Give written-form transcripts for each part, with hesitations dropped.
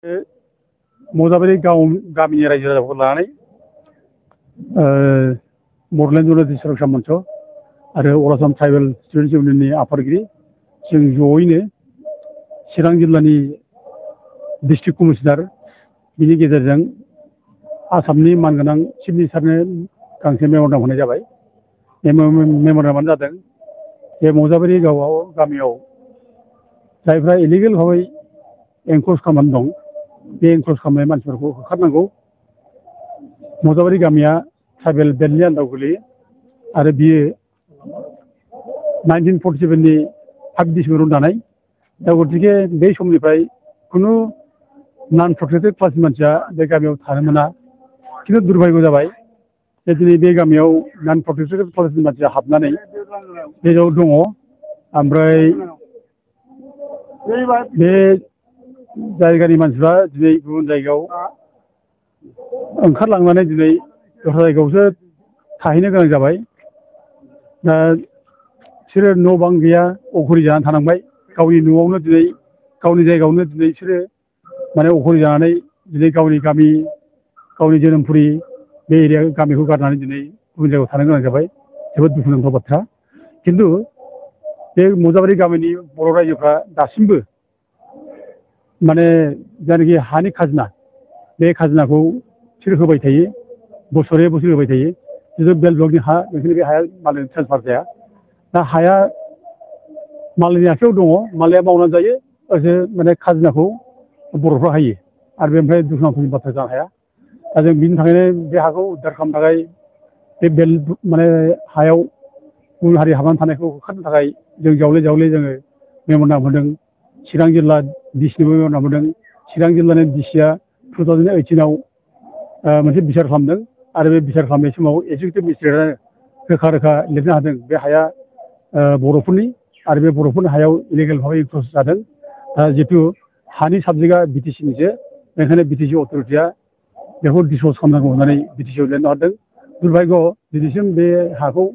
मजाबारि गामिनि रायजो राजाफोरखौ लानानै बड'लेण्ड जनजाति सुरक्षा मन्च आरो अल आसाम ट्राइबेल स्टुडेन्टस इउनियननि आफादगिरि जों जयैनो चिरां जिल्लानि डिस्ट्रिक्ट कमिशनार बिनि गेजेरजों आसामनि मानगोनां चिफ मिनिस्टारनो गांसे मेम'रेन्डाम होनाय जाबाय। बे मेम'रेन्डामानो जादों बे मजाबारि गामियाव जायफ्रा इलिगेल भाबै एनक्ल'ज खालामनानै दं बे एनक्ल'ज खालामनाय मानसिफोरखौ होखारनांगौ। मजाबारि गामिया ट्राइबेल बेल्टनि आन्दाराव गोलैयो आरो बियो 1947नि 5 डिसेम्बराव दानाय। दा गतिके बे समनिफ्राय खुनु नन प्रटेक्टेड क्लासनि मानसिया बे गामियाव थानो मोना। खिन्थु दुर्भाग्य जाबाय जे दिनै बे गामियाव नन प्रटेक्टेड क्लासनि मानसिया हाबनानै बेयाव दङ। ओमफ्राय बे जायगानि मानसिफ्रा दिनै गुबुन जायगायाव ओंखारलांनानै दिनै दस्रा जायगायावसो थाहैनो गोनां जाबाय। दा बिसोरो न' बां गैया, अखुरि जानानै थानांबाय। गावनि न'आवनो दिनै गावनि जायगायावनो दिनै बिसोरो माने अखुरि जानानै दिनै गावनि गामि गावनि जोनोमफुरि बे एरिया गामिखौ गारनानै दिनै गुबुन जायगायाव थानो गोनां जाबाय। जोबोद दुखुनांथाव बाथ्रा। खिन्थु बे मजाबारि गामिनि बर' रायजोफ्रा दासिमबो माने जायनाखि हानि खाजोना बे खाजोनाखौ बिसोर होबाय थायो, बोसोरै बोसोर होबाय थायो। जिथु बेल्ट ब्लकनि हा बेखायनो बे हाया मालायनो ट्रेन्सफार जाया। दा हाया मालायनि आखायाव दङ, मालाया मावनानै जायो, माने खाजोनाखौ बर'फ्रा होयो आरो बेनिफ्राय दुखुनांथावनि बाथ्रा जानो हाया। दा जों बिनि थाखायनो बे हाखौ उद्धार खालामनो थाखाय बे बेल्ट माने हायाव गुबुन हारि हाबनानै थानायखौ होखारनो थाखाय जों जावले जावले जोङो मेम'रेन्डाम होदों। चिरां जिल्ला डिसिनोबो मेम'रेन्डाम होदों। चिरां जिल्लानि डिसिआ 2018आव मोनसे बिसार खालामदों आरो बे बिसार खालामनाय समाव एक्जिकिउटिभ मेजिस्ट्रेटआनो रोखा रोखा लिरनो हादों बे हाया बर'फोरनि आरो बे बर'फोरनि हायाव इलिगेल भाबै एनक्ल'ज जादों। जितु हानि साबजेक्टआ बिटिसिनिसो, बेनिखायनो बिटिसि अथ'रिटिया बेखौ डिसप'ज खालामनांगौ होननानै बिटिसिआव लिरनो हरदों। दुर्भाग्य दिनैसिम बे हाखौ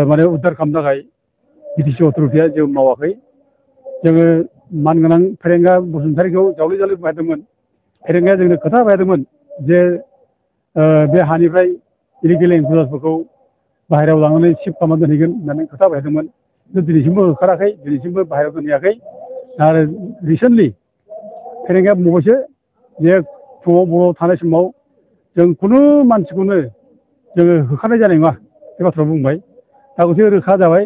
माने उद्धार खालामनो थाखाय बिटिसि अथ'रिटिया जेबो मावाखै। जोङो मानगोनां फेरेंगा बसुमतारीखौ जावले जावले बुंहरदोंमोन। फेरेंगाया जोंनो खोथा होदोंमोन जे बे हानिफ्राय इलिगेल एनक्ल'जारफोरखौ बाहेरायाव लांनानै शिफ्ट खालामना दोनहैगोन होननानै खोथा होदोंमोन। खिन्थु दिनैसिमबो होखाराखै, दिनैसिमबो बाहेरायाव दोनहैयाखै। आरो रिसेन्टलि फेरेंगाया बुंबावबायसो जे फुङाव बर'आव थानाय समाव जों खुनु मानसिखौनो जोङो होखारनाय जानाय नङा बे बाथ्राखौ बुंबाय। दा गतिके रोखा जाबाय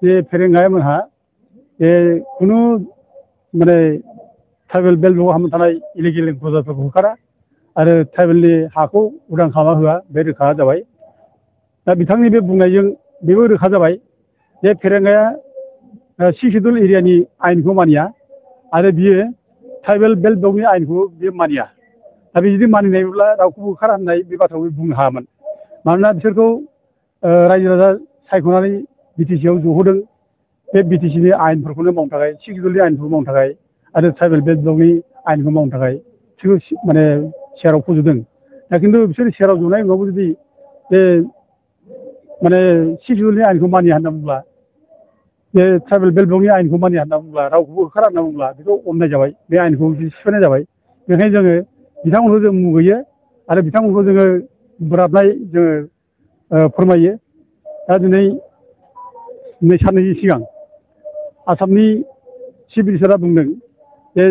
जे फेरेंगाया मोनहा जे खुनु माने ट्राइबेल बेल्ट ब्लकआव हाबनानै थानाय इलिगेल एनक्ल'जारफोरखौ होखारा आरो ट्राइबेलनि हाखौ उदां खालामना होआ, बे रोखा जाबाय। दा बिथांनि बे बुंनायजों बेबो रोखा जाबाय जे फेरेंगाया 6 सिडुल एरियानि आयेनखौ मानिया आरो बियो ट्राइबेल बेल्ट ब्लकनि आयेनखौ बियो मानिया। दा बे जुदि मानिनायब्ला रावखौबो होखारा होननाय बे बाथ्राखौ बुंनो हायामोन। मानोना बिसोरखौ रायजो राजा सायख'नानै बिटिसिआव जहोदों बे बिटिसिनि आयेनफोरखौनो मावनो थाखाय, 6 सिडुलनि आयेनखौ मावनो थाखाय आरो ट्राइबेल बेल्ट ब्लकनि आयेनखौ मावनो थाखाय बिसोरखौ माने सेयाराव फज'दों। दा खिन्थु बिसोर सेयाराव जनाय उनावबो जुदि बे माने 6 सिडुलनि आयेनखौ मानिया होनना बुंब्ला, बे ट्राइबेल बेल्ट ब्लकनि आयेनखौ मानिया होनना बुंब्ला, रावखौबो होखारा होनना बुंब्ला बेखौ अननाय जाबाय, बे आयेनखौ सिफायनाय जाबाय। बेनिखायनो जोङो बिथांमोनखौ जों मुगैयो आरो बिथांमोनखौ जोङो बोराबनाय जोङो फोरमायो। दा दिनै साननैसो सिगां आसामनि चिफ मिनिस्टारा बुंदों जे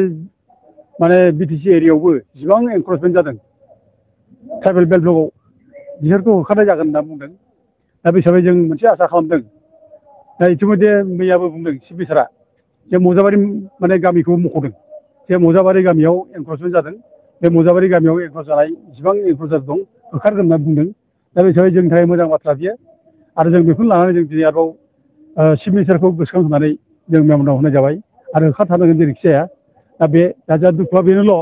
माने बिटिसि एरियायावबो जिबां एनक्ल'जमेन्ट जादों ट्राइबेल बेल्ट ब्लकआव बिसोरखौ होखारनाय जागोन होनना बुंदों। दा बे हिसाबै जों मोनसे आसा खालामदों। दा इतिमध्य मैयाबो बुंदों चिफ मिनिस्टारा जे मजाबारि माने गामिखौ मख'दों जे मजाबारि गामियाव एनक्ल'जमेन्ट जादों। बे मजाबारि गामियाव एनक्ल'ज जानाय जिबां एनक्ल'जार दं होखारगोन होनना बुंदों। दा बे हिसाबै जोंनि थाखाय मोजां बाथ्रा बियो आरो जों बेखौनो लानानै जों दिनै आरोबाव चिफ मिनिस्टारखौ गोसोखांहोनानै जों मेम'रेन्डाम होनाय जाबाय आरो होखारथारनांगोन जेरैखि जाया। दा बे दा दुखुआ बेनोल'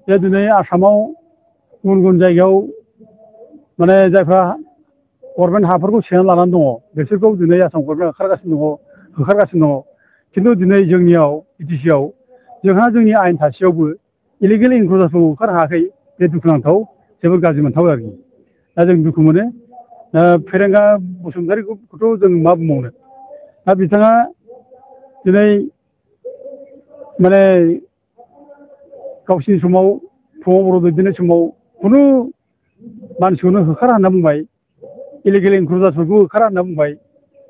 जे दिनै आसामाव गुबुन गुबुन जायगायाव माने जायफ्रा गभर्नमेन्ट हाफोरखौ सेनानै लानानै दङ बिसोरखौ दिनै आसाम गभर्नमेन्टआ होखारगासिनो दङ। खिन्थु दिनै जोंनियाव बिटिसिआव जोंहा जोंनि आयेन थासेयावबो इलिगेल एनक्ल'जारखौ होखारनो हायाखै। बे दुखुनांथाव, जोबोर गाज्रि मोनथाव आरोखि। दा जों दुखु मोनो। फेरेंगा बसुमतारीखौथ' जों मा बुंबावनो। दा बिथाङा दिनै माने गावसिनि समाव फुङाव बर' दैदेननाय समाव खुनु मानसिखौनो होखारा होनना बुंबाय इलिगेल इनक्लुजारफोरखौ होखारा होनना बुंबाय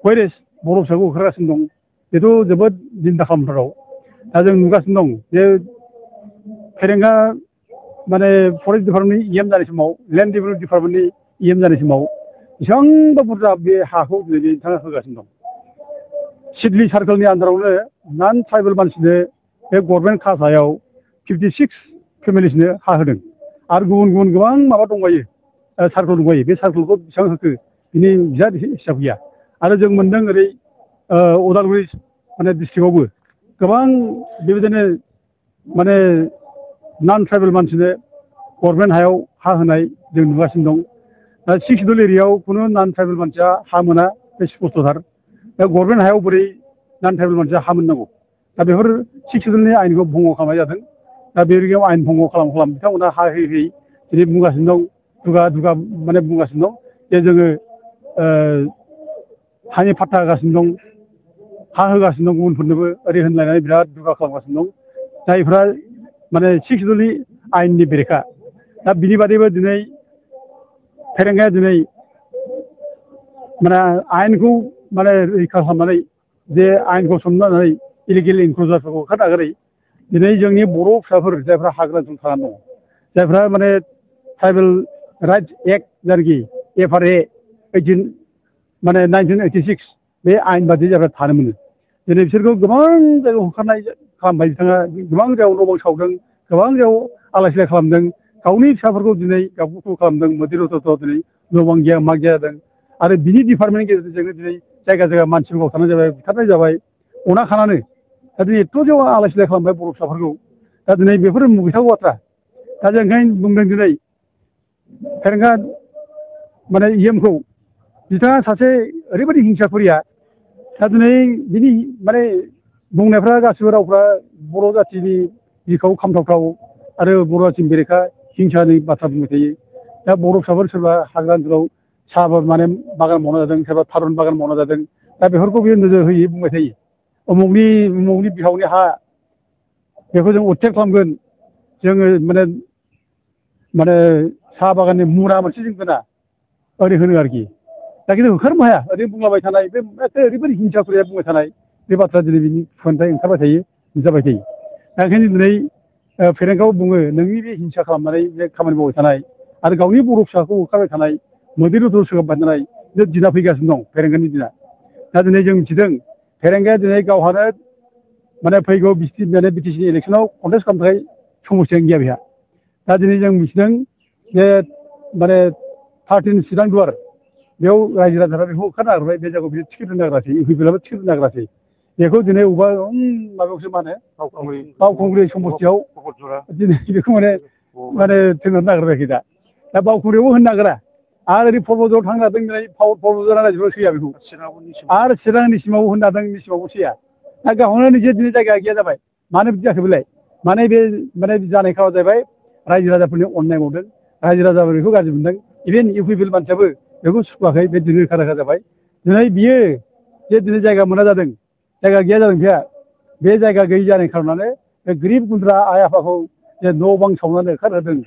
वेरेस बर' फिसाखौ होखारगासिनो दं बेथ' जोबोद जिंगा खालामथाव दा जों नुगासिनो दं जे फेरेंगा माने फरेस्ट डिपार्टमेन्टनि इएम जानाय समाव लेन्ड डेभेलपमेन्ट डिपार्टमेन्टनि इएम जानाय समाव बेसेबांबा बुरजा बे हाखौ दिनै बिथाङा होगासिनो दं सिडली सार्कोलनि आन्दारावनो नन ट्राइबेल मानसिनो बे गभर्नमेन्ट खाथायाव 56 फेमिलिसनो हा होदों आरो गुबुन गुबुन गोबां माबा दंबायो सार्कोल दंबायो बे सार्कोलखौ बेसेबां होखो बिनि बिराद हिसाब गैया आरो जों मोनदों ओरै उदालगुरि माने डिस्ट्रिक्टआवबो गोबां बेबायदिनो माने नन ट्राइबेल मानसिनो गभर्नमेन्ट हायाव हा होनाय जों नुगासिनो दं दा 6 सिडुल एरियायाव खुनु नन ट्राइबेल मानसिया हा मोना बे स्पष्टथार दा गभर्नमेन्ट हायाव बोरै नन ट्राइबेल मानसिया हा मोननांगौ दा बेफोर 6 सिडुलनि आयेनखौ भंग खालामनाय जादों दा बे रोखोम आयेन भंग खालाम बिथांमोना हा होयै होयै दिनै बुंगासिनो दं दुगा माने बुंगासिनो दं जे जोङो हानि फाट्टा होगासिनो दं हा होगासिनो दं गुबुनफोरनोबो ओरै होनलायनानै बिराद दुगा खालामगासिनो दं जायफ्रा माने 6 सिडुलनि आयेननि बेरेखा दा बिनि बादैबो दिनै फेरेंगाया दिनै माने आयेनखौ माने रैखा खालामनानै जे आयेनखौ सोमनानै इलिगेल इनक्लुजारफोरखौ होखारनो नागारै दिनै जोंनि बर' फिसाफोर जायफ्रा हाग्रा ओनसोलाव थानानै दं जायफ्रा माने ट्राइबेल राइट्स एक्ट जायनाखि FRA 18 माने 1986 बे आयेन बादि जायफ्रा थानो मोनो दिनै बिसोरखौ गोबां जायगायाव होखारनाय खालामबाय बिथाङा गोबां जायगायाव न' बां सावदों गोबां जायगायाव आलाय सिलाय खालामदों गावनि फिसाफोरखौ दिनै गावखौ खालामदों मोदै रथ' दिनै न' बां गैया मा गैया जादों आरो बिनि डिपार्टमेन्टनि गेजेरजोंनो दिनै जायगा जायगा मानसिफोरखौ थानाय जाबाय बुथारनाय जाबाय अना खानानै दा दिनै एथ' जायगायाव आलाय सिलाय खालामबाय बर' फिसाफोरखौ दा दिनै बेफोर मुगैथाव बाथ्रा दा जों ओंखायनो बुंदों दिनै फेरेंगा माने इएमखौ बिथाङा सासे ओरैबायदि हिंसाफोरिया दा दिनै बिनि माने बुंनायफ्रा गासिबो रावफ्रा बर' जाथिनि बिखायाव खामथावथाव आरो बर' जाथिनि बेरेखा हिंसानि बाथ्रा बुंबाय थायो दा बर' फिसाफोर सोरबा हाग्रा ओनसोलाव साहा माने बागान मावना जादों सोरबा थारुन बागान मावना जादों दा बेफोरखौ बियो नोजोर होयै बुंबाय थायो उमुगनि बिहावनि हा बेखौ जों उदथेक खालामगोन जोङो माने साहा बागाननि मुरा मोनसे जों दोना ओरै होनो आरोखि दा खिन्थु होखारनो हाया ओरैनो बुंलाबाय थानाय बे ओरैबायदि हिंसाफोरिया बुंबाय थानाय बे बाथ्रा दिनै बिनि खुगानिफ्राय ओंखारबाय थायो नुजाबाय थायो दा ओंखायनो दिनै फेरेंगाव बुङो नोंनि बे हिंसा खालामनानै बे खामानि मावबाय थानाय आरो गावनि बर' फिसाखौ होखारबाय थानाय मोदै रथ' सोगाबबाय थानाय बे दिना फैगासिनो दं फेरेंगानि दिना दा दिनै जों मिथिदों फेरेंगाया दिनै गावहानो माने फैगौ बिटिसिनि इलेक्सनाव कन्टेस्ट खालामनो थाखाय समस्यानो गैया बेहा दा दिनै जों मिथिदों जे माने 13 चिरां दुवार बेयाव रायजो राजाफ्रा बेखौ होखारनो नागिरबाय बे जायगायाव बियो टिकेट होनो नागिरासै इउपिपिएलआबो टिकेट होनो नागिरासै बेखौ दिनै अबेबा माबायावसो मा होनो बावखुंग्रि समस्तियाव दिनै बेखौ माने थिनहरनो नागिरबाय दा बावखुंग्रियावबो होनो नागिरा आरो ओरै पर्बतझाराव थांनो नागिरदों दिनै पर्बतझार रायजोफोरा सैया बेखौ आरो चिरांनि सिमावबो होनो नागिरदों निसिमावबो सैया दा गावनो निजे दिनै जायगा गैया जाबाय मानो बिदि जाखो बेलाय माने बे जानाय खारना जाहैबाय रायजो राजाफोरनि अननाय मावदों रायजो राजाफोर बेखौ गाज्रि मोनदों इभेन इउपिपिएल मानसियाबो बेखौ सुखुवाखै बे दिनै रोखा रोखा जाबाय दिनै बियो जे दिनै जायगा मोना जादों जायगा गैया जादों बिहा बे जायगा गैयै जानाय खारनानो बे गोरिब गुन्द्रा आइ आफाखौ जे न' बां सावनानै होखारहोदों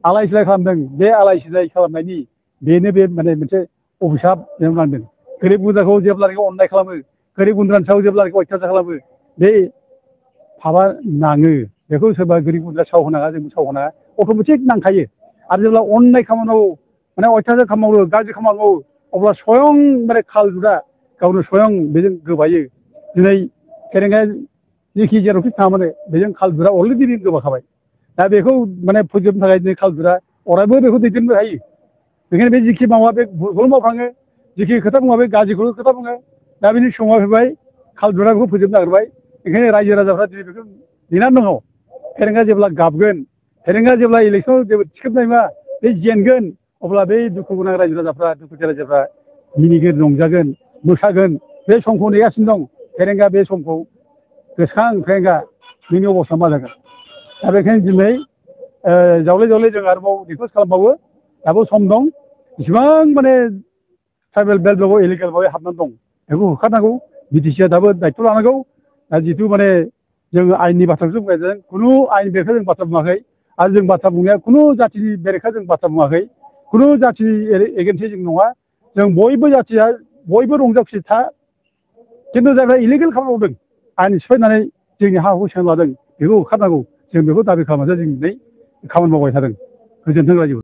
आलाय सिलाय खालामदों बे आलाय सिलाय खालामनायनि बेनो बे माने मोनसे अभिशाप नांदों गोरिब गुन्द्राखौ जेब्लानोखि अननाय खालामो गोरिब गुन्द्रानि सायाव जेब्लानोखि अयथासार खालामो बे फाबा नाङो बेखौ सोरबा गोरिब गुन्द्रा सावहोनाङा जोंबो सावहोनाङा अट'मेटिक नांखायो आरो जेब्ला अननाय खामानि मावो माने अयथासार खामानि मावो गाज्रि खामानि मावो अब्ला स्वयं माने खालजुरा गावनो स्वयं बेजों गोबायो दिनै फेरेंगाया जेखि जेरावखि थाङा माने बेजों खालजुरा अलरेडि गोबाखाबाय दा बेखौ माने फोजोबनो थाखाय दिनै खालजुरा अरायबो बेखौ दैदेननो हायो बेखायनो बे जिखि मावा बे भुलखौनो मावफ्राङो जिखि खोथा बुङा बे गाज्रिखौनो खोथा बुङो दा बिनि समा फैबाय खालजुरा बेखौ फोजोबनो नागिरबाय ओंखायनो रायजो राजाफ्रा दिनै बेखौ नेनानै दङ फेरेंगा जेब्ला गाबगोन फेरेंगा जेब्ला इलेक्सनाव जेबो थिखोबनाय नङा बे जेनगोन अब्ला बै दुखु गोनां रायजो राजाफ्रा दुखुथिया रायजोफ्रा मिनिगोन रंजागोन मोसागोन बे समखौ नेगासिनो दं फेरेंगा बे समखौ गोसोखां फेरेंगा नोंनि अबस्था मा जागोन दा बेखायनो दिनै जावले जावले जों आरोबाव रिकुवेस्ट खालामबावो दाबो सम दं इसिबां माने ट्राइबेल बेल्ट बेल्टआव इलिगेल भाबै हाबनानै दं बेखौ होखारनांगौ बिटिसिआ दाबो दायथ' लानांगौ दा जिथु माने जोङो आयेननि बाथ्राखौसो बुंनाय जादों। खुनु आयेन बेरेखा जों बाथ्रा बुङाखै आरो जों बाथ्रा बुंनाया खुनु जाथिनि बेरेखा जों बाथ्रा बुङाखै। खुनु जाथिनि एगेन्सै जों नङा। जों बयबो जाथिया बयबो रंजा खुसि था। खिन्थु जायफ्रा इलिगेल खामानि मावदों आयेन सिफायनानै जोंनि हा हुखौ सेना लादों बेखौ होखारनांगौ। जों बेखौ दाबि खालामनासो जों दिनै खामानि मावबाय थादों। गोजोन्थों रायजो।